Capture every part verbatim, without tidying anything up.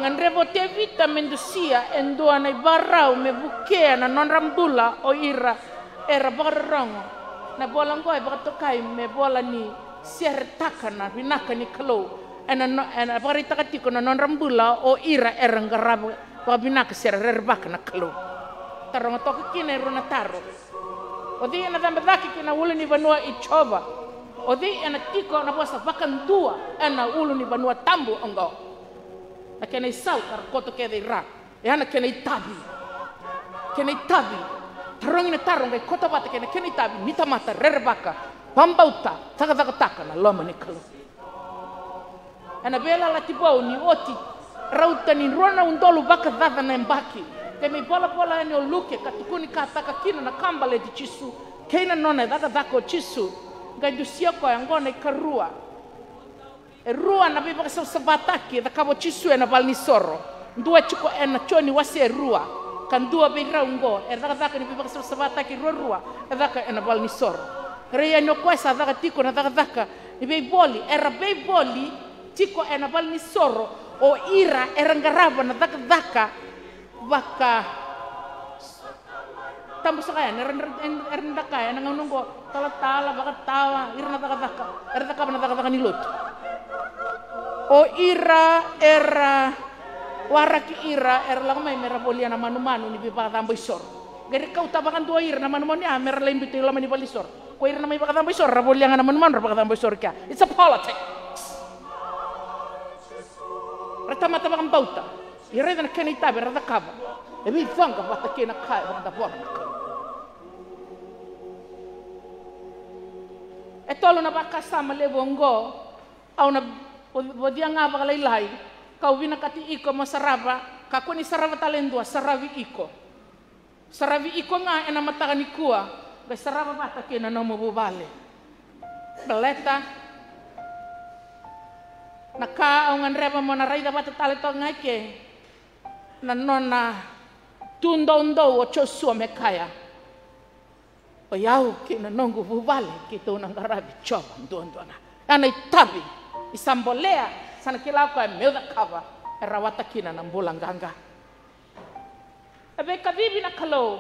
Gadreva o Tevita me dusia e dua na ivakarau me vukea na nodra bula o ira era vakarorogo. Na vola oqo e vakatokai me vola ni seretaka na vinaka ni Kalou. Ena no-, ena vakaraitaka tiko na nodra bula o ira era qarava vakavinaka se ra rerevaka na Kalou. Taroga toka kina e rua na taro. O cei ena cabe cake ki na ulunivanua i Jiova? O cei ena tiko na vosa vakadua ena ulunivanua tabu oqo? Na kena isau ka ra koto kece i ra. E a na kena itavi. Kena itavi. Tarogi na taro qai koto vata kei na kena itavi ni tamata rerevaka, vakabauta, cakacakataka na loma ni Kalou. Ena Veiyalayalati Vou ni oti rauta ni rua na udolu vakacaca na yabaki, keimai volavola yani o Luke ka tukunikataka kina na ka baleti Jisu kei na nona cakacaka o Jisu. Qai dusia o koya oqo na ikarua. E rua na veivakasavasavataki e cakava o Jisu ena valenisoro. Dua tiko ena Joni wase e rua, ka dua vei rau oqo e cakacaka ni veivakasavasavataki ruarua e caka ena valenisoro. Rairai yani o koya sa caka tiko na cakacaka ni veivoli, era veivoli tiko ena valenisoro o ira era qarava na cakacaka vaka tabu saka yani, era, era, era dau kaya ena gauna oqo, talatala, vakatawa, ira na cakacaka, era cakava na cakacaka ni lotu. O ira era waraki ira era lako mai me ra volia na manumanu ni veivakacabo isoro. Qai ra kauta vakadua ira na manumanu ya me ra lai biuta i loma ni valenisoro. Ko ira na mai vakacabo isoro ra volia ga na manumanu ra vakacabo isoro kea. It's a politics. Ra tamata vakabauta. Ia raica na kena itavi era cakava. E veicoqa vata kei na ka e vakadavora na Kalou. E tolu na vakasama levu oqo, au na vo-, vocia ga vakalailai, kau vinakati iko mo sarava, kakua ni sarava tale e dua, saravi iko. Saravi iko ga ena mataka nikua, qai sarava vata kei na nomu vuvale. Baleta na ka au gadreva mo na raica vata tale toka ga eke, na nona tu doudou o Josua me kaya, o yau kei na noqu vuvale keitou na qaravi Jiova duadua ga. Ya na itavi ni sa bolea, sa na kila o koya meu cakava, e rawata kina na bula qaqa. E veikacivi na Kalou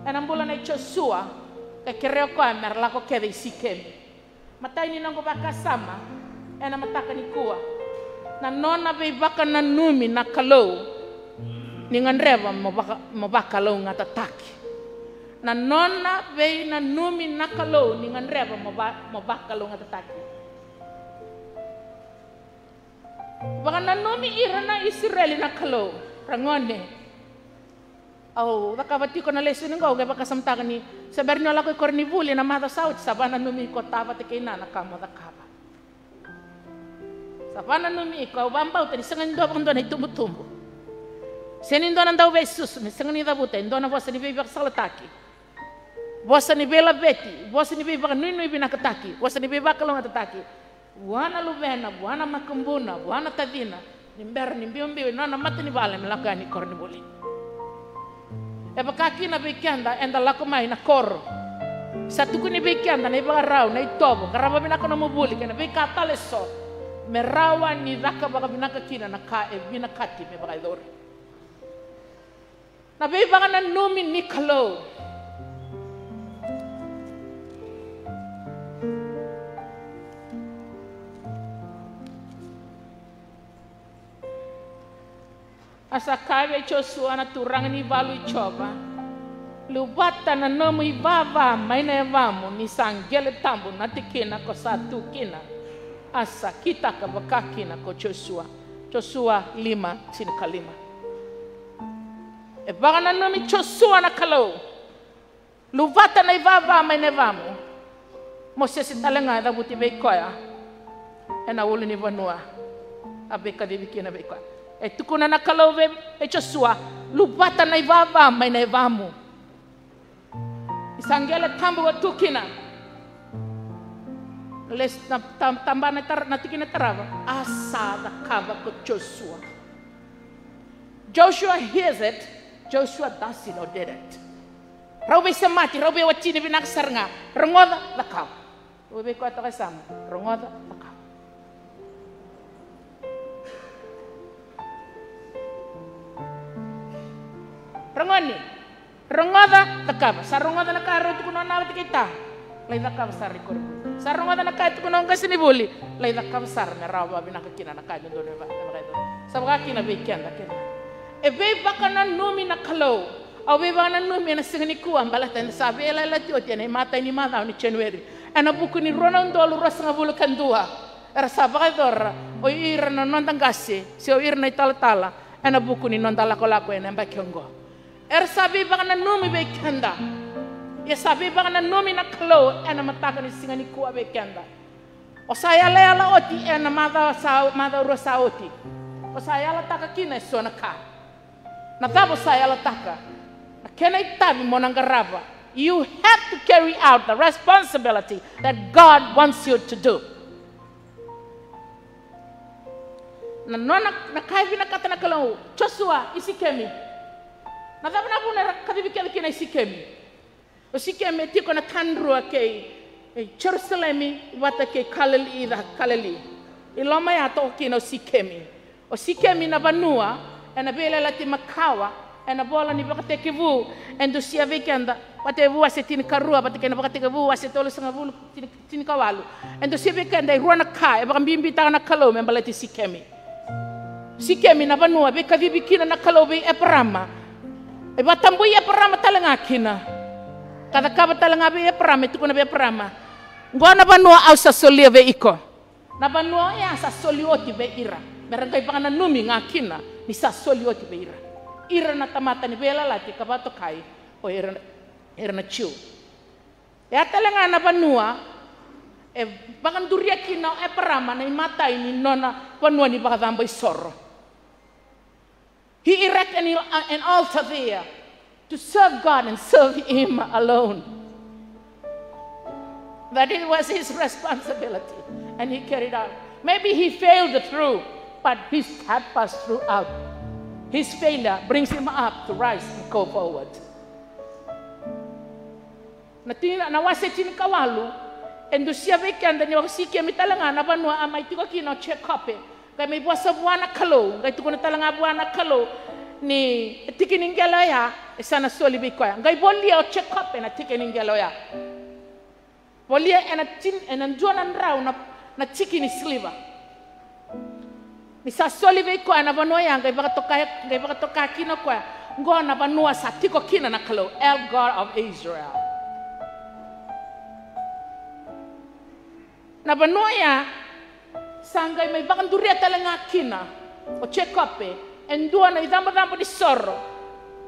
ena bula nei Josua, ka kerea o koya me ra lako kece i Sikemi. Matai ni noqu vakasama ena mataka nikua, na nona veivakananumi na Kalou ni gadreva mo vaka-, mo vakalougatataki. Na nona veinanumi na Kalou ni gadreva mo va-, mo vakalougatataki. Vakananumi ira na Isireli na Kalou. Ragone, au cakava tiko na lesoni qo, au qai vakasamataka ni se bera ni o lako i koronivuli ena macawa sa oti, sa vakananumi iko, tavata kei na, na ka mo cakava. Sa vakananumi iko, au vakabauta ni sega ni dua vakadua na itubutubu, sega ni dua na dauveisusu me sega ni cavuta e dua na vosa ni veivakasalataki, vosa ni veilaveti, vosa ni veivakanuinui vinakataki, vosa ni veivakalougatataki vua na luvena, vua na makubuna, vua na tacina, ni bera ni biubiu ena nona matanivale me lako yani i koronivuli. E vaka kina vei keda eda lako mai na koro, sa tukuni vei keda na ivakarau, na itovo, qarava vinaka nomu vuli kei na veika tale eso, me rawa ni caka vakavinaka kina na ka e vinakati me vakayacori. Na veivakananumi ni Kalou. A sa kaya vei Josua na turaga ni valu i Jiova, luvata na nomu ivava mai na yavamu ni sa qele tabu na tikina ko sa tu kina. A sa kitaka vaka kina ko Josua. Josua lima, tinikalima. E vakananumi Josua na Kalou. Luvata na ivava mai na yavamu. Mosese tale ga e cavuti vei koya ena ulunivanua a veikacivi kina vei koya. E tukuna na Kalou vei, vei Josua, luvata na ivava mai na yavamu. Ni sa qele tabu ko tu kina. Les-, na, ta-, tabana tara-, na tikina tarava. A sa cakava ko Josua. Joshua hears it, Joshua does it or did it. Rau veisemati, rau veiwatini vinaka sara ga. Rogoca, cakava. Rau vei koya toka e sama. Rogoca, cakava. Ragone, rogoca, cakava. Sa rogoca na ka e rau tukuna o na vata kei ta, lai cakava sara i koronivuli. Sa rogoca na ka e tukuna o qasenivuli, lai cakava sara me rawa vakavinaka kina na ka e dodonu me va-, me vakayacori. Sa vaka kina vei keda kece. E veivakananumi na Kalou. Au veivakananumi ena siga nikua baleta eda sa veiyalayalati oti ena imatai ni macawa ni January, ena vuku ni rua na udolu ruasagavulu ka dua era sa vakayacora o ira na noda qase se o ira na italatala ena vuku ni noda lakolako ena yabaki oqo. Era sa veivakananumi vei keda. Ia sa veivakananumi na Kalou ena mataka ni siga nikua vei keda. O sa yalayala oti ena macawa sa, macawa rua sa oti. O sa yalataka kina eso na ka. Na cava o sa yalataka? Na kena itavi mo na qarava. You have to carry out the responsibility that God wants you to do. Na nona, na ka e vinakata na Kalou, Josua, i Sikemi. Na cava na vuna era kacivi kece kina i Sikemi? O Sikemi e tiko na tadrua kei, e, Jerusalemi vata kei Kaleli, i ca Kaleli. I loma ya toka kina o Sikemi. O Sikemi na vanua ena Veiyalayalati Makawa, ena vola ni Vakatekivu, e dusia vei keda, Vakatekivu wase tinikarua vata kei na Vakatekivu wase tolusagavulu, tini, tinikawalu. E dusia vei keda e rua na ka e vakabibitaka na Kalou me baleti Sikemi. Sikemi na vanua veikacivi kina na Kalou vei Eparama. E vakatabui Eparama tale ga kina. Ka cakava tale ga vei Eparama, e tukuna vei Eparama, oqo na vanua au sa solia vei iko. Na vanua oya sa soli oti vei ira, me ra qai vakananumi ga kina ni sa soli oti vei ira. Ira na tamata ni veiyalayalati ka vakatokai o ira, ira na Jiu. E a tale ga na vanua e vakaduria kina o Eparama na imatai ni nona vanua ni vakacabo isoro. He erected an, an altar there to serve God and serve Him alone. That it was his responsibility, and he carried out. Maybe he failed through, but he steadfast throughout. His failure brings him up to rise and go forward. Na tini, na wase tinikawalu, e dusia vei keda ni o Sikemi tale ga na vanua a mai tiko kina o Jekope. Qai mai vosa vua na Kalou, qai tukuna tale ga vua na Kalou ni tiki ni qele oya e sa na soli vei koya. Qai volia o Jekope na tiki ni qele oya. Volia ena tin, ena dua na drau na, na tiki ni siliva. Ni sa soli vei koya na vanua ya, qai vakatoka, qai vakatoka kina o koya, oqo na vanua sa tiko kina na Kalou, El God of Israel. Na vanua ya sa qai mai vakaduria tale ga kina o Jekope e dua na icabocabo ni soro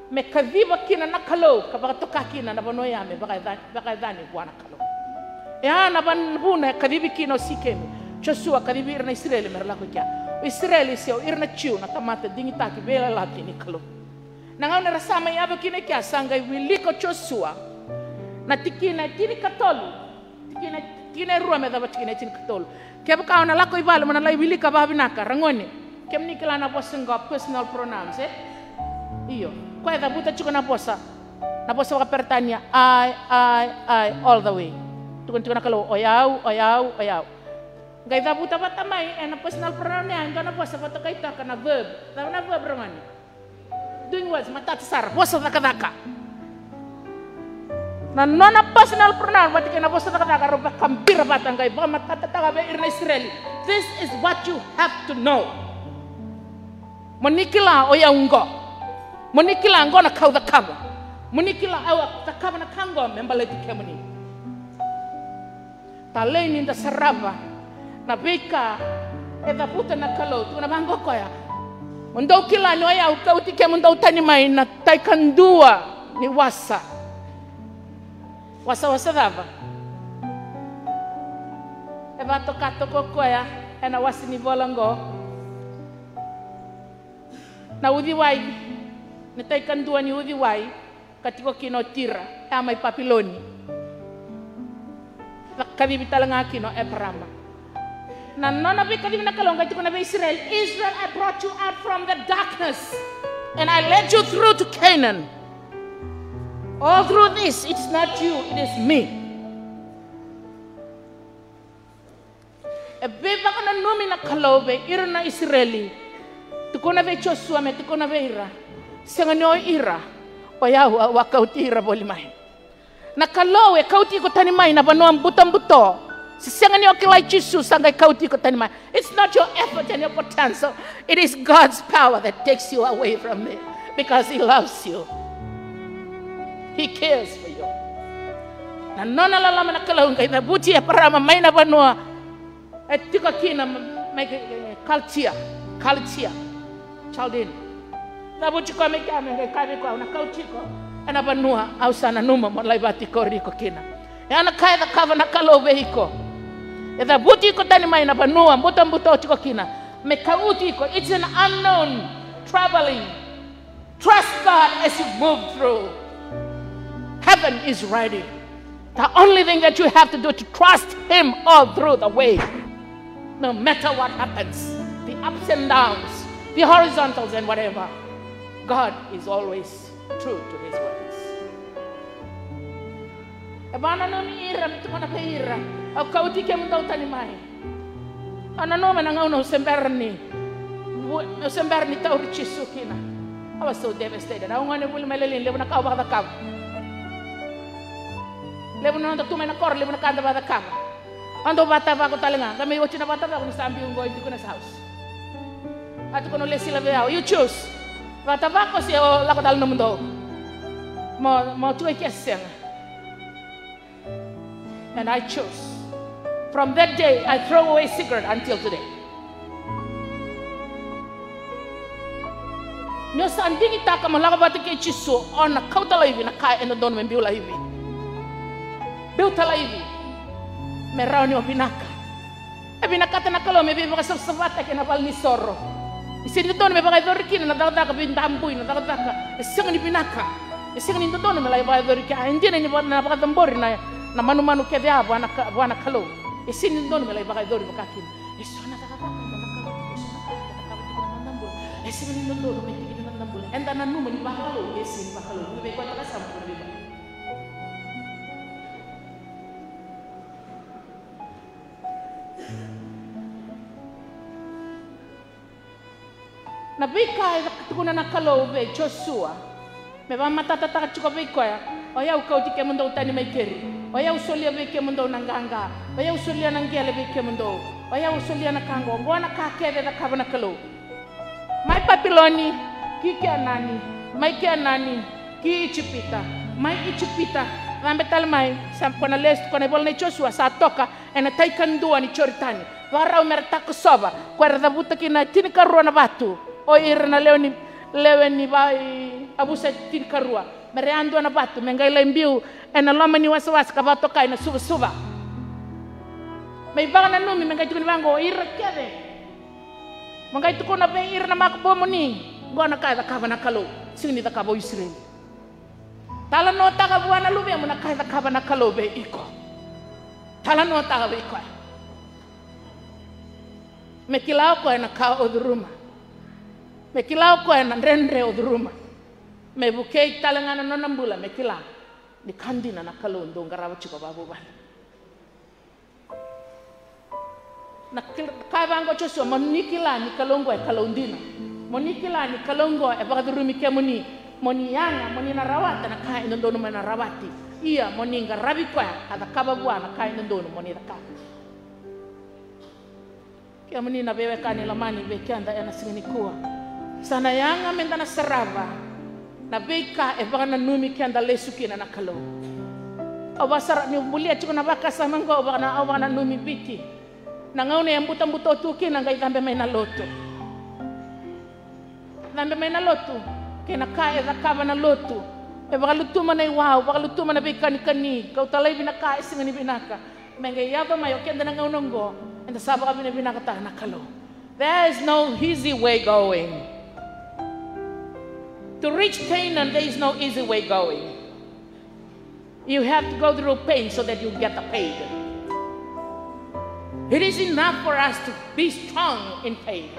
me kaciva kina na Kalou, ka vakatoka kina na vanua ya me vakayacani, vakayacani vua na Kalou. E a na van-, vuna e kacivi kina o Sikemi, Josua kacivi ira na Isireli me ra lako i kea. O Isireli se o ira na Jiu na tamata digitaki veiyalayalati ni Kalou. Na gauna era sa mai yaco kina i kea, sa qai wilika o Josua na tikina e tinikatolu. Tikina, tikina e rua me cava tikina e tinikatolu. Kevaka o na lako i vale mo na lai wilika vakavinaka, ragone. Kemuni kila na vosa qo, personal pronouns, e? Io. Koya e cavuta tiko na vosa, na vosa vakaperetania, I, I, I, all the way. Tukuna tiko na Kalou, o yau, o yau, o yau. Qai cavuta vata mai ena personal pronoun ya e dua na vosa vakatokai toka, na verb. Cava na verb, ragone? Doing words, matata sara, vosa cakacaka. Na nona personal pronoun vata kei na vosa cakacaka, rau vakabira vata, qai vakamatatataka vei ira na Isireli. This is what you have to know. Mo ni kila o yau qo. Mo ni kila qo na ka au cakava. Mo ni kila au a cakava na ka qo me baleti kemuni. Talei ni da sarava na veika e cavuta na Kalou. Tukuna vaqo o koya, mo dou kila ni o yau kauti kemudou tani mai na tai kadua ni wasa. Wasawasa cava? E vakatoka toka o koya ena wase ni vola oqo na uciwai, na tai kadua ni uciwai, ka tiko kina o Tira, e a mai Papiloni. Vakacivi tale ga kina o Eparama. Na nona veikacivi na Kalou, qai tukuna vei Isireli, Israel, I brought you out from the darkness and I led you through to Canaan. All through this, it's not you, it is me. E veivakananumi na Kalou vei ira na Isireli. Tukuna vei Josua me tukuna vei ira, sega ni o ira, O yau au a kauti ira voli mai. Na Kalou e kauti iko tani mai na vanua butobuto. Se sega ni o kilai Jisu sa qai kauti iko tani mai. It's not your effort and your potential. It is God's power that takes you away from there because He loves you. He cares for you. Na nona loloma na Kalou qai cavuti Eparama mai na vanua e tiko kina mai Kaltia, Kaltia, Chaldean. Cavuti koya mai kea me qai kaya vei koya, au na kauti iko ena vanua au sa nanuma mo lai vakatikori iko kina. E a na ka e cakava na Kalou vei iko. E cavuti iko tani mai na vanua butobuto o tiko kina me kauti iko. It's an unknown traveling. Trust God as you move through. Heaven is ready. The only thing that you have to do to trust Him all through the way. No matter what happens, the ups and downs, the horizontals and whatever, God is always true to His words. E vakananumi ira me tukuna vei ira, au kauti kemudou tani mai. Au nanuma na gauna au se bera ni, au se bera ni tauri Jisu kina. I was so devastated. Au gone vuli mai Lelean, levu na ka au vakacakava. Levu na noda tu mai na koro, levu na ka da vakacakava. Au dau vakatavako tale ga, qai mai oti na vakatavako ni sa biu qo e Deaconess House. A tukuna o Lesila vei au, you choose. Vakatavako se o lako tale nomudou. Mo, mo tu e ke se sega. And I chose. From that day, I throw away cigarette until today. Ni o sa digitaka mo lako vata kei Jisu, o na kauta laivi na ka e dodonu me biu laivi. Biuta laivi. Me rawa ni o vinaka. E vinakata na Kalou me veivakasavasavataki ena valenisoro. E sega ni dodonu me vakayacori kina na cakacaka veidabui, na cakacaka e sega ni vinaka. E sega ni dodonu me lai vakayacori kina. E dina ni va-, na vakacabori na, na manumanu kece ya vua na ka-, vua na Kalou. E sega ni dodonu me lai vakayacori vaka kina. E so na cakacaka eda cakava tiko, e so na ka eda cakava tiko na noda bula. E sega ni dodonu me tiki ni noda bula. Eda nanuma ni vakalou, e sega ni vakalou. Ni veivakasama, ni veivakasama. Na veika e tukuna na Kalou vei Josua me vakamatatataka tiko vei koya, o yau kauti kemudou tani mai keri, o yau solia vei kemudou na qaqa, o yau solia na qele vei kemudou, o yau solia na ka qo, qo na ka kece e cakava na Kalou. Mai Papiloni ki Kenani, mai Kenani ki Ijipita, mai Ijipita cabe tale mai, sa ko na lesu, ko na ivola nei Josua, sa toka ena tai kadua ni Joritani. Vakarau me ra takosova, ko era cavuta kina e tinikarua na vatu. O ira na lewe ni, lewe ni vaiyavusa e tinikarua. Me ra yadua na vatu, me qai lai biu ena loma ni wasawasa ka vakatokai na suvasuva. Me ivakananumi, me qai tukuni vaqo, o ira kece. Me qai tukuna vei ira na makubumuni, qo na ka e cakava na Kalou, sega ni cakava o Isireli. Talanoataka vua na luvemu na ka e cakava na Kalou vei iko. Talanoataka vei koya. Me kila o koya na ka o curuma. Me kila o koya na dredre o curuma. Me vukei tale ga na nona bula, me kila ni ka dina na Kalou dou qarava tiko vakavuvale. Na kil-, kaya vaqo o Josua, mo ni kila ni Kalou oqo e Kalou dina. Mo ni kila ni Kalou oqo e vakacurumi kemuni. Mo ni yaga, mo ni na rawata na ka e dodonu mo na rawati. Ia, mo ni qaravi koya, ka cakava vua na ka e dodonu mo ni cakava. Kemuni na veiwekani lomani vei keda ena siga nikua. Sa na yaga meda na sarava na veika e vakananumi keda lesu kina na Kalou. Au vakasara, niu bulia tiko na vakasama oqo, au vakana-, au vakananumi Viti. Na gauna e butabuta tu kina qai cabe mai na lotu. Cabe mai na lotu, kei na ka e cakava na lotu. E vakalutuma na iwau, vakalutuma na veikanikani, kauta laivi na ka e sega ni vinaka. Me qai yaco mai o keda na gauna oqo, eda sa vakavinavinakataka na Kalou. There is no easy way going. To reach Canaan, there is no easy way going. You have to go through pain so that you get the paid. It is enough for us to be strong in faith.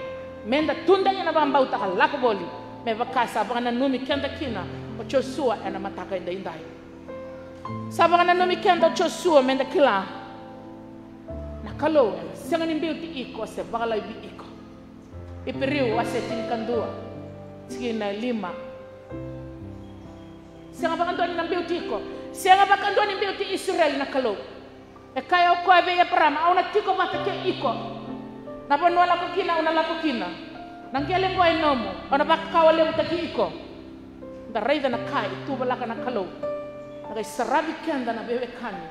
Meda tudei ena vakabauta ka lako voli, me vaka sa vakananumi keda kina o Josua ena mataka edaidai. Sa vakananumi keda o Josua meda kila na Kalou ena sega ni biuti iko se vakalaivi iko. Iperiu wase tinikadua, tikina e lima. Sega vakadua ni na biuti iko. Sega vakadua ni biuti Isireli na Kalou. E kaya o koya vei Eparama, au na tiko vata kei iko. Na vanua lako kina, au na lako kina. Na qele qo e nomu, au na vakawaletaki iko. Da raica na ka e tuvalaka na Kalou. Na qai saravi keda na veiwekani.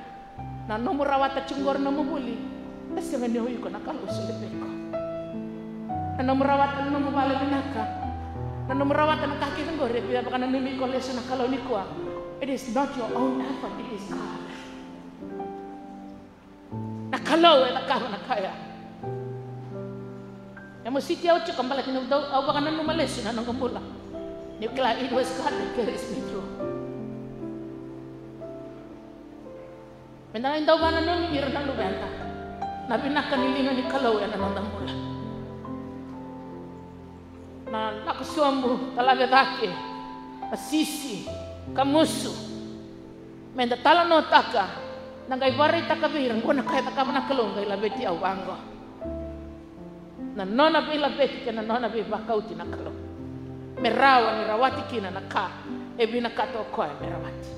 Na nomu rawata tiko qori nomu vuli, e sega ni o iko na Kalou solia vei iko. Na nomu rawata na nomu vale vinaka, na nomu rawata na ka kece qori e via vakananumi iko lesu na Kalou nikua. It is not your own effort, it is God. Na Kalou e cakava na ka ya. E mositi au tiko baleta niu dau, au vakananuma lesu na noqu bula. Niu kila it was God that carries me through. Meda qai dau vakananumi ira na luveda na vinaka ni liga ni Kalou ena noda bula. Na lako sobu, talave cake, na sisi, kamusu. Meda talanoataka, na qai vakaraitaka vei ira, qo na ka e cakava na Kalou, qai laveti au vaqo. Na nona veilaveti kei na nona veivakauti na Kalou. Me rawa ni rawati kina na ka e vinakata o koya me rawati.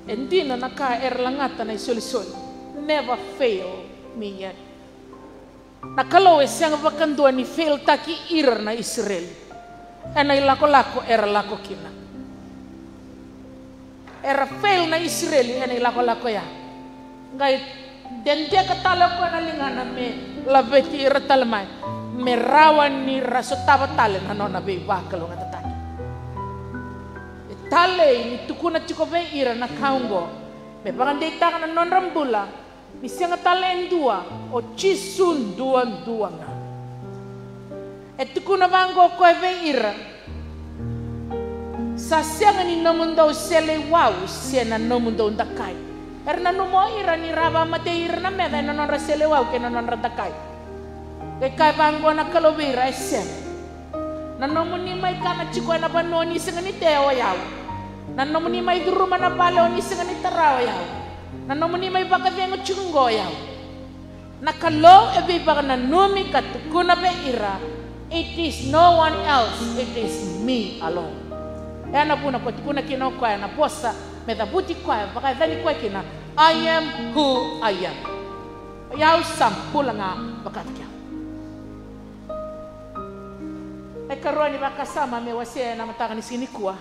E dina na ka era lagata na isolisoli. Never fail me yet. Na Kalou e sega vakadua ni failtaki ira na Isireli ena ilakolako era lako kina. Era fail na Isireli ena ilakolako ya. Qai dedeka tale o koya na ligana me laveti ira tale mai, me rawa ni ra sotava tale na nona veivakalougatataki. E talei ni tukuna tiko vei ira na ka oqo me vakadeitaka na nodra bula. Ni sega tale e dua, o Jisu duadua ga. E tukuna vaqo o koya vei ira, sa sega ni nomudou seleiwau se na nomudou dakai. Era nanuma o ira ni ra vakamatei ira na meca ena nodra seleiwau kei na nodra dakai. Qai kaya vaqo na Kalou vei ira, e sega. Na nomuni mai kana tiko ena vanua o ni sega ni tea o yau. Na nomuni mai curuma na vale o ni sega ni tara o yau. Na nomuni mai vakacegu tiko qo o yau. Na Kalou e veivakananumi ka tukuna vei ira, it is no one else, it is me alone. E na vuna ko tukuna kina o koya na vosa me cavuti koya, vakayacani koya kina, I am who I am. O yau sa bula ga vakataki au. E karua ni vakasama me wasea ena mataka ni siga nikua.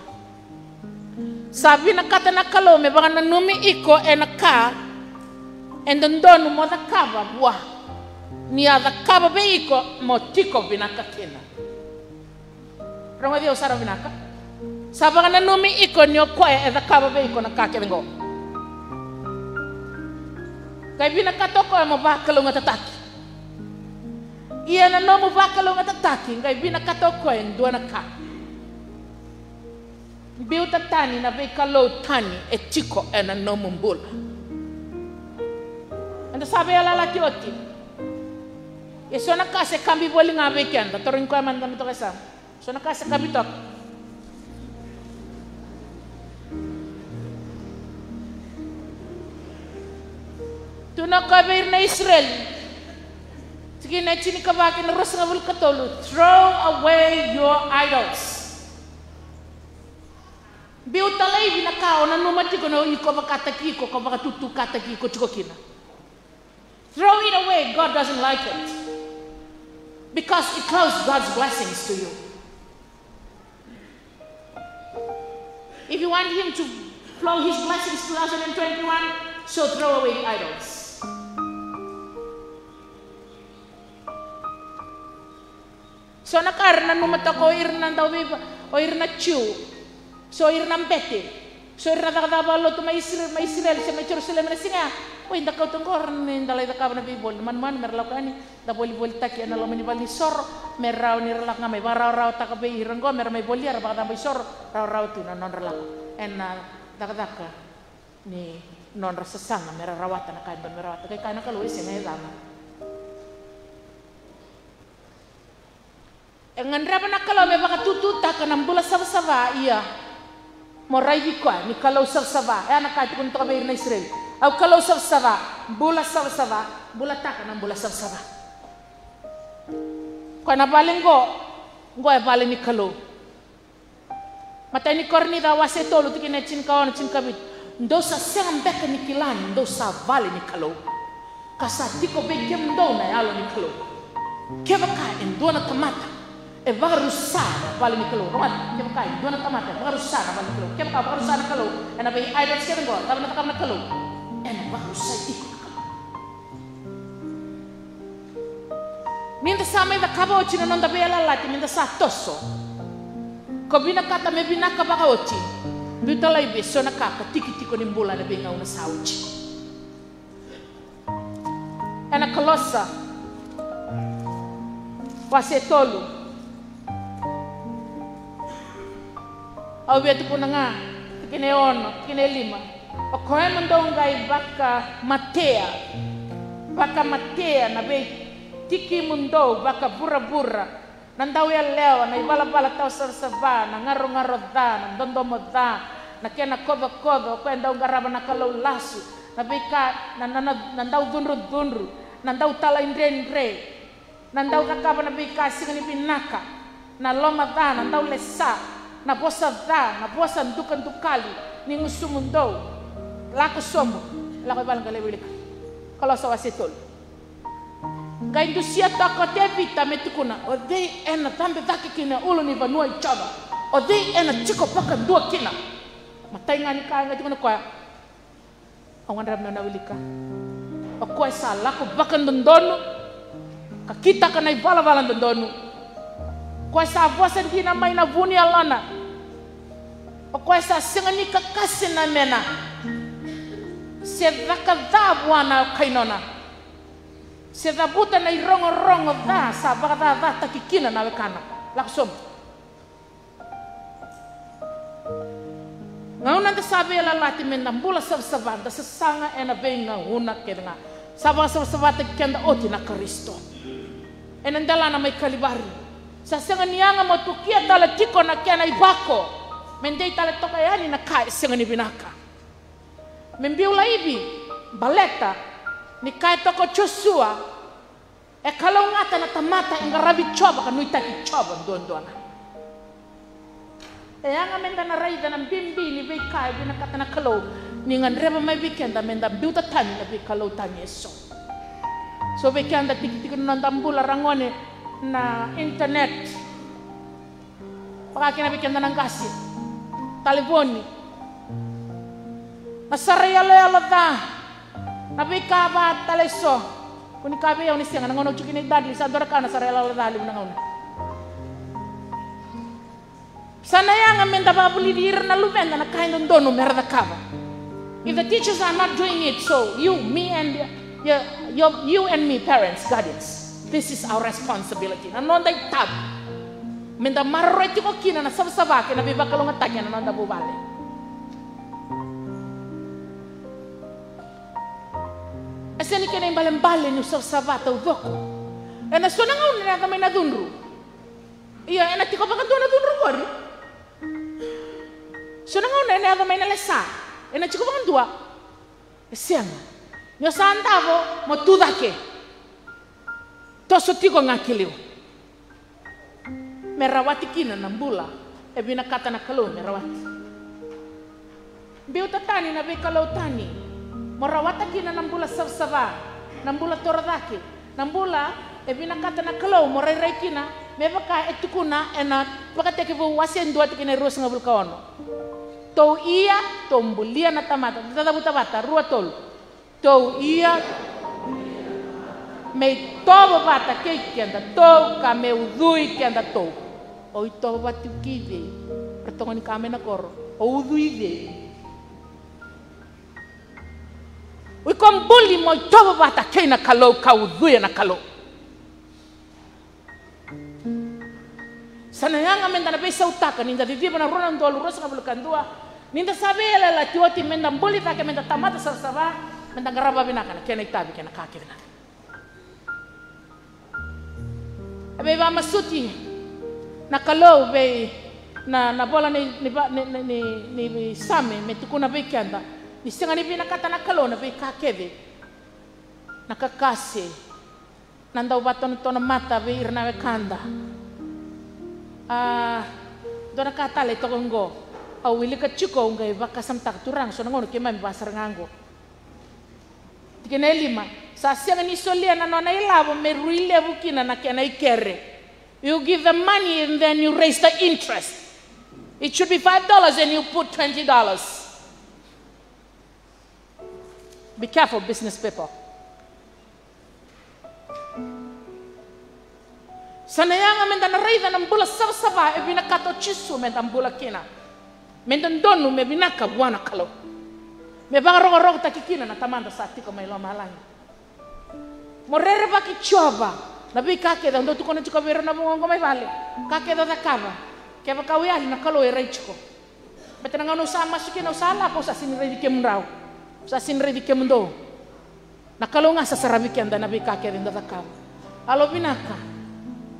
Sa vinakata na Kalou me vakananumi iko ena ka e dodonu mo cakava vua. Ni a cakava vei iko mo tiko vinaka kina. Rogoci au sara vinaka. Sa vakananumi iko ni o koya e cakava vei iko na ka kece qo. Qai vinakata o koya mo vakalougatataki. Ia na nomu vakalougatataki qai vinakata o koya e dua na ka. Biuta tani na veikalou tani e tiko ena nomu bula. Eda sa veiyalayalati oti. E so na ka se kabi voli ga vei keda, tarogi koya mada me toka e yasamu. So na ka se kabi toka. Tukuna o koya vei ira na Isireli. Tikina e tinikava kei na ruasagavulu ka tolu. Throw away your idols. Biuta laivi na ka o nanuma tiko ni o iko vakataki iko, ko vakatutukataki iko tiko kina. Throw it away. God doesn't like it. Because it closed God's blessings to you. If you want Him to flow His blessings two thousand twenty-one, so throw away the idols. So na ka era nanuma toka o ira na dauveiva, o ira na Jiu. So ira na bete. So ira na cakacaka vakalotu mai Isireli, mai Isireli se mai Jerusalemi na siga ya. Oi, da kauta qo ni da lai cakava na veivoli. Na manumanu me ra lako yani, da volivolitaki ena loma ni valenisoro, me rawa ni ra lako ga mai vakarawarawataka vei ira qo, me ra mai volia, ra vakacabo isoro, rawarawa tu na nodra lako ena cakacaka ni nodra sasaga me ra rawata na ka e dodonu me rawata. Qai kaya na Kalou, e sega, e yaco. E gadreva na Kalou me vakatututaka na bula savasava, ia mo raici koya ni Kalou savasava. E a na ka e tukuna toka vei ira na Isireli, au Kalou savasava, bula savasava, bulataka na bula savasava. Koya na vale qo, qo e vale ni Kalou. Matai ni Korinica wase tolu, tikina e tinikaono, tinikavitu. Dou sa sega beka ni kila ni dou sa vale ni Kalou, ka sa tiko vei kemudou na Yalo ni Kalou? Kevaka e dua na tamata e vakarusa na vale ni Kalou, rogoca, kevaka e dua na tamata e vakarusa na vale ni Kalou, kevaka vakarusa na Kalou ena vei idols kece oqo, cava na cakava na Kalou? Ena vakarusai iko na Kalou. Ni da sa mai cakava oti na noda veiyalayalati, ni da sa toso, ko vinakata me vinaka vakaoti, biuta laivi eso na ka ka tiki tiko ni bula ena veigauna sa oti. Ena Kolosa wase tolu, au via tukuna ga tikina e ono, tikina e lima. O koya mo dou qai vakamatea, vakamatea na veitikimudou vakavuravura, na dauyalewa, na ivalavala tawasavasava, na garogaro ca, na dodomo ca, na kena kocokoco, o koya dau qarava na kalou lasu, na veika, na, na, na, na dau cudrucudru, na dau talaidredre, na dau cakava na veika sega ni vinaka, na loma ca, na dau lesa, na vosa ca, na vosa dukadukali ni gusumudou. Lako sobu, lako i vale qai lai wilika. Kolosa wase tolu. Qai dusia toka o Tevita me tukuna, o cei ena cabe cake ki na ulunivanua i Jiova? O cei ena tiko vakadua kina? Matai ga ni ka e qai tukuna o koya, au gadreva meu na wilika. O koya sa lako vakadodonu ka kitaka na ivalavala dodonu. O koya sa vosa dina mai na vu ni yalona. O koya sa sega ni kakase na mena se caka ca vua na kai nona, se cavuta na irogorogo ca sa vakacacataki kina na wekana. Lako sobu. Gauna da sa veiyalayalati me da bula savasava, da sasaga ena veigauna kece ga. Sa vakasavasavataki keda oti na Karisito. Ena delana mai Kalivari, sa sega ni yaga mo tukia tale tiko na kena ivako, me dei tale toka yani na ka e sega ni vinaka. Me biu laivi, baleta ni kaya toka o Josua, e kalougata na tamata e qaravi Jiova ka nuitaki Jiova duadua ga. E yaga me da na raica na bibi ni veika e vinakata na Kalou, ni gadreva mai vei keda me da biuta tani na veikalou tani eso. So vei keda tikitiki na noda bula, ragone, na internet. Vaka kina vei keda na qase, talevoni, na sara yaloyalo ca, na veika va tale eso. Ko ni ka vei au ni sega, na gauna au tiko kina i Dudley sa dua na ka na sara yaloyalo ca levu na gauna. Sa na yaga me da vakavulici ira na luveda na ka e dodonu me ra cakava. If the teachers are not doing it, so you, me and your, your, you and me, parents, guardians, this is our responsibility. Na noda itavi me da maroroi tiko kina na savasava kei na veivakalougatataki ena noda vuvale. E sega ni kena ibalebale niu savasava taucoko. Ena so na gauna ena yaco mai na cudru. Ia, ena tiko vakadua na cudru qori. So na gauna ena yaco mai na lesa, ena tiko vakadua. E sega. Ni o sa davo, mo tu cake. Toso tiko ga ki liu. Me rawati kina na bula e vinakata na Kalou me rawati. Biuta tani na veikalou tani, mo rawata kina na bula savasava, na bula torocake, na bula e vinakata na Kalou mo rairai kina, me vaka e tukuna ena Vakatekivu wase dua tikina e ruasagavulu ka ono. Tou ia, tou bulia na tamata, cacavuta vata, rua, tolu. Tou ia, me itovo vata kei kedatou, ka me ucui kedatou. O itovo vata tiko kei cei? Ra toka ni ka mai na koro, o ucui cei? O iko buli mo itovo vata kei na Kalou ka ucuya na Kalou. Sa na yaga me da na veisautaka ni da ciciva na rua na udolu ruasagavulu ka dua, ni da sa veiyalayalati oti me da buli cake, me da tamata savasava, me da qarava vinaka na kena itavi kei na ka kece ga. E veivakamasuti na Kalou vei na, na vola ni, ni, va- ni, ni, ni, ni Same me tukuna vei keda ni sega ni vinakata na Kalou na veika kece, na kakase, na dau vatonotona mata vei ira na wekada. A, dua na ka tale toka oqo. Au wilika tiko, au qai vakasamataka, Turaga, so na gauna keimami vakasara ga oqo. Tikina e lima. Sa sega ni solia na nona ilavo me rui levu kina na kena ikere. You give the money and then you raise the interest. It should be five dollars and you put twenty dollars. Be careful, business people. Sa na yaga meda na raica na bula savasava e vinakata o Jisu meda bula kina. Me dodonu me vinaka vua na Kalou. Me vakarokorokotaki kina na Tamada sa tiko mai lomalagi. Mo rerevaki Jiova na veika kece au dau tukuna tiko vei ira na vugoqo mai vale. Ka kece o cakava, kevaka o yali, na Kalou e rai tiko. Baleta na gauna au sa masu kina, au sa lako, au sa sega ni raici kemudrau, au sa sega ni raici kemudou. Na Kalou ga sa saravi keda na veika kece eda cakava. Yalovinaka,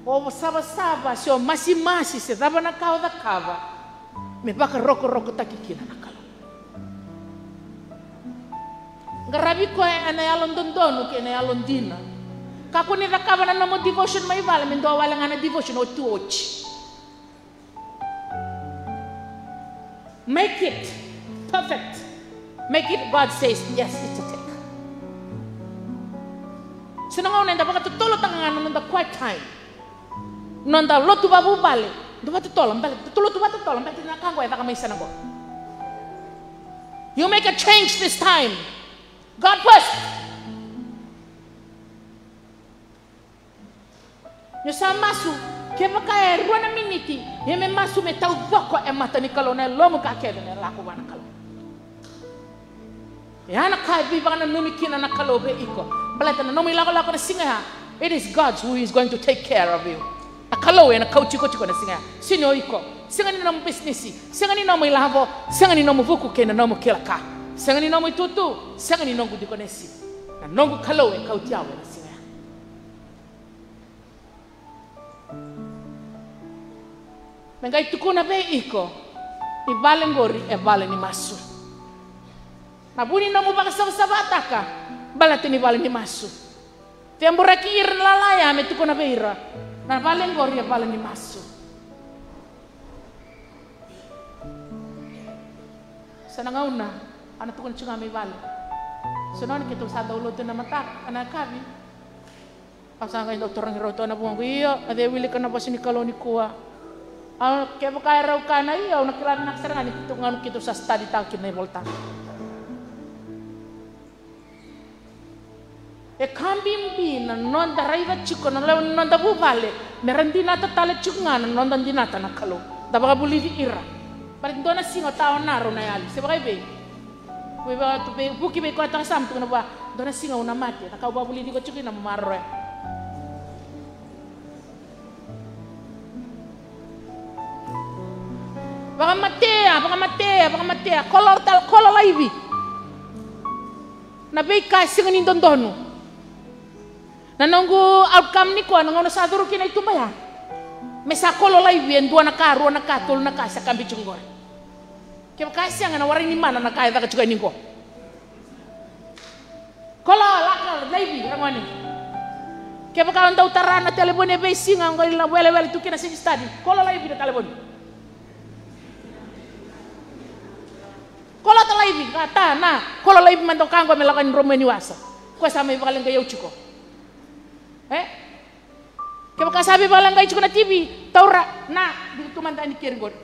o savasava se o masimasi se cava na ka o cakava, me vakarokorokotaki kina na Kalou. Qaravi koya ena yalododonu kei na yalodina. Kakua ni cakava na nomu devotion mai vale me dua wale ga na devotion oti, oti. Make it perfect. Make it, God says, "Yes, it's a take." Sa na gauna eda vakatotolotaka ga na noda quiet time, noda lotu vavuvale. Da vakatotolo, baleta da lotu vakatotolo, baleta na ka qo e caka mai sana qo. You make a change this time. God first. Ni sa masu, kevaka e rua na miniti, ia me masu me taucoko e mata ni Kalou na yalomu ka kece me lako vua na Kalou. E a na ka e veivakananumi kina na Kalou vei iko. Baleta na nomu ilakolako na siga ya, it is God who is going to take care of you. Na Kalou ena kauti iko tiko na siga ya. Sega ni o iko, sega ni nomu bisinisi, sega ni nomu ilavo, sega ni nomu vuku kei na nomu kila ka, sega ni nomu itutu, sega ni noqu dikonesi. Na noqu Kalou e kauti au ena siga ya. Me qai tukuna vei iko ni vale qori e vale ni masu. Na vu ni nomu vakasavasavataka, baleta ni vale ni masu. Teburaki ira na lala ya me tukuna vei ira, na vale qori e vale ni masu. Sa na gauna, a na tukuna tiko ga mai vale. So na gauna keitou sa dau lotu ena mataka, ena yakavi. Au sa qai dau tarogi rau tu na vugoqu, io, a cei e wilika na vosa ni Kalou nikua? Au, kevaka e rau kaya na io, au na kila vinaka sara ga ni keitou, gauna keitou sa study taka kina na iVolatabu. E ka bibi na noda raica tiko na lewe ni noda vuvale, me ra dinata tale tiko ga na noda dinata na Kalou. Da vakavulici ira. Baleta dua na siga o tawana rau na yali, se vakaivei. Vei vaka tu vei, vuki vei koya tale sa tukuna vua, dua na siga au na mate, na ka au vakavulici iko tiko kina mo maroroya. Vakamatea, vakamatea, vakamatea, kolo tale, kolo laivi. Na veika e sega ni dodonu. Na noqu outcome nikua, na gauna sa curu kina i tuba ya, me sa kolo laivi e dua na ka, rua na ka, tolu na ka sa kabi tiko qori. Kevaka e sega, na warai ni mana na ka e caka tiko yani qo. Kolo, lako laivi, ragone. Kevaka o dau tara na telefoni e veisiga, o qai la welewele tu kina, sega ni study, kolo laivi na telefoni. Kolota laivi, ka ta na, kolo laivi mada o ka qo me lako yani dromu e ni wasa. Koya sa mai vakaleqai au tiko. E? Kevaka sa veivakaleqai tiko na T V, taura na, biu tu mada yani keri qori.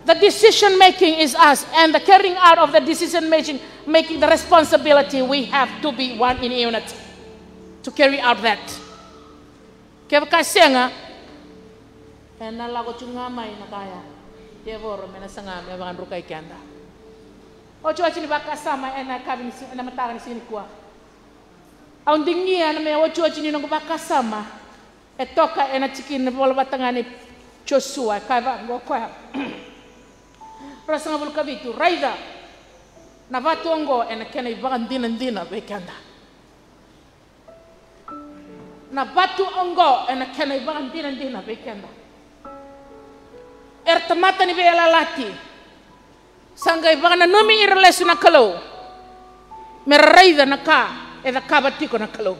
The decision making is us, and the carrying out of the decision making, making the responsibility, we have to be one in unity to carry out that. Kevaka sega, ena lako tu ga mai na ka ya. Tevoro me na saga me vakadrukai keda. Otioti ni vakasama ena yakavi ni si-, ena mataka ni siga nikua. Au digia na me otioti ni noqu vakasama e toka ena tikina ni vola vata ga ni Josua, e kaya vaqo o koya. Ruasagavulu ka vitu, raica, na vatu oqo ena kena ivakadinadina vei keda. Na vatu oqo ena kena ivakadinadina vei keda. Era tamata ni veiyalayalati. Sa qai vakananumi ira lesu na Kalou me ra raica na ka e cakava tiko na Kalou.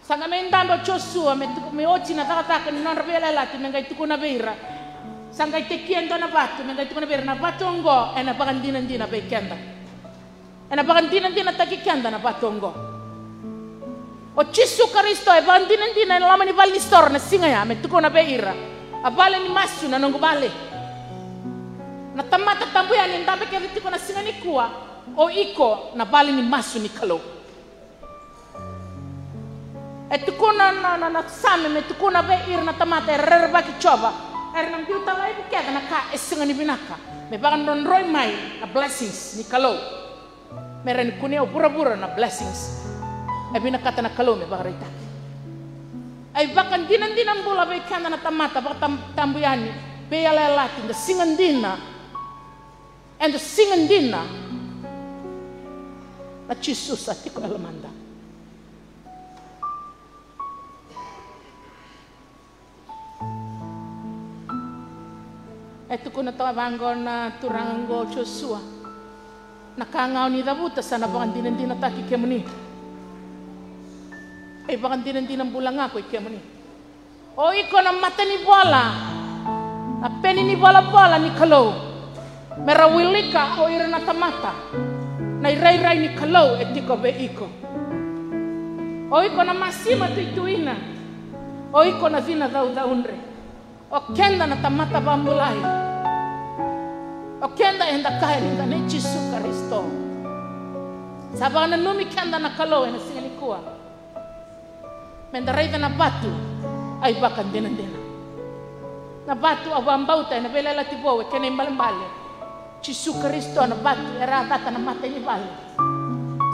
Sa qai mai dabe o Josua me tuku, me oti na cakacaka ni nodra veiyalayalati, me qai tukuna vei ira. Sa qai tekia e dua na vatu, me qai tukuna vei ira, na vatu oqo ena vakadinadina vei keda. Ena vakadinadinataki keda na vatu oqo. O Jisu Karisito e vakadinadina ena loma ni valenisoro na siga ya, me tukuna vei ira, a vale ni masu na noqu vale. Na tamata tabu yani e dabe kece tiko na siga nikua, o iko na vale ni masu ni Kalou. E tukuna na, na, na Same me tukuna vei ira na tamata era rerevaki Jiova, era na biuta laivi kece na ka e sega ni vinaka, me vakadrodroi mai na blessings ni Kalou. Me rawa ni kunea o vuravura na blessings e vinakata na Kalou me vakaraitaki. A ivakadinadina bula vei keda na tamata, vakatab-, tabu yani, veiyalayalati, da siga dina. Eda siga dina. Na Jisu sa tiko e lomada. E tukuna toka vaqo na turaga oqo o Josua, na ka ga o ni cavuta sa na vakadinadinataki kemuni. E vakadinadina bula ga ko i kemuni. O iko na mata ni vola, na peni ni volavola ni Kalou, me ra wilika o ira na tamata na irairai ni Kalou e tiko vei iko. O iko na masima tuituina, o iko na cina caucaudre. O keda na tamata vakabulai. O keda eda kaya ni da nei Jisu Karisito. Sa vakananumi keda na Kalou ena siga nikua. Me da raica na vatu, a ivakadinadina. Na vatu au vakabauta ena Veiyalayalati Vou e kena ibalebale, Jisu Karisito na vatu era a cata na mata ni vale.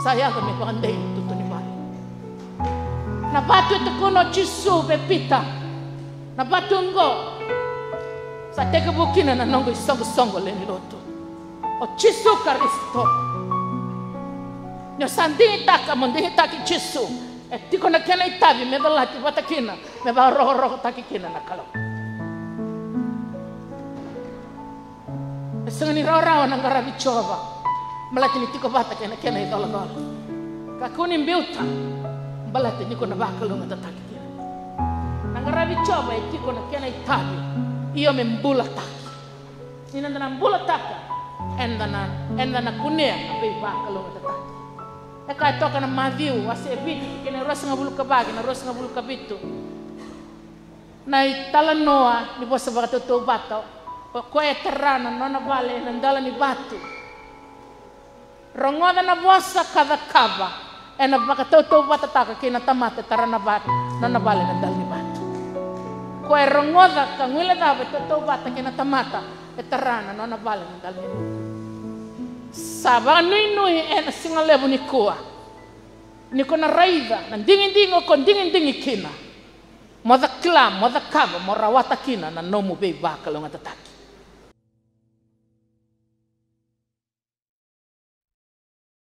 Sa yaco me vakadei na tutu ni vale. Na vatu e tukuna o Jisu vei Pita, na vatu oqo sa tekivu kina na noqu isoqosoqo lewe ni lotu. O Jisu Karisito. Ni o sa digitaka mo digitaki Jisu, e tiko na kena itavi me colati vata kina, me vakarokorokotaki kina na Kalou. E sega ni rawarawa na qaravi Jiova baleta ni tiko vata kei na kena icolacola. Kakua ni biuta baleta ni ko na vakalougatataki kina. Na qaravi Jiova e tiko na kena itavi, io me bulataki. Ni da na bulataka, eda na, eda na kunea na veivakalougatataki. E kaya toka na Maciu wase e vitu, kei na ruasagavulu ka va kei na ruasagavulu ka vitu. Na italanoa ni vosa vakatautauvata, o koya e tara na nona vale ena dela ni vatu. Rogoca na vosa ka cakava, ena vakatautauvatataka kei na tamata e tara na va-, nona vale ena dela ni vatu. Koya e rogoca ka guilecava e tautauvata kei na tamata e tara na nona vale ena dela ni vatu. Sa vakanuinui ena siga levu nikua, ni ko na raica na digidigi o ko digidigi kina, mo ca kila, mo cakava, mo rawata kina na nomu veivakalougatataki.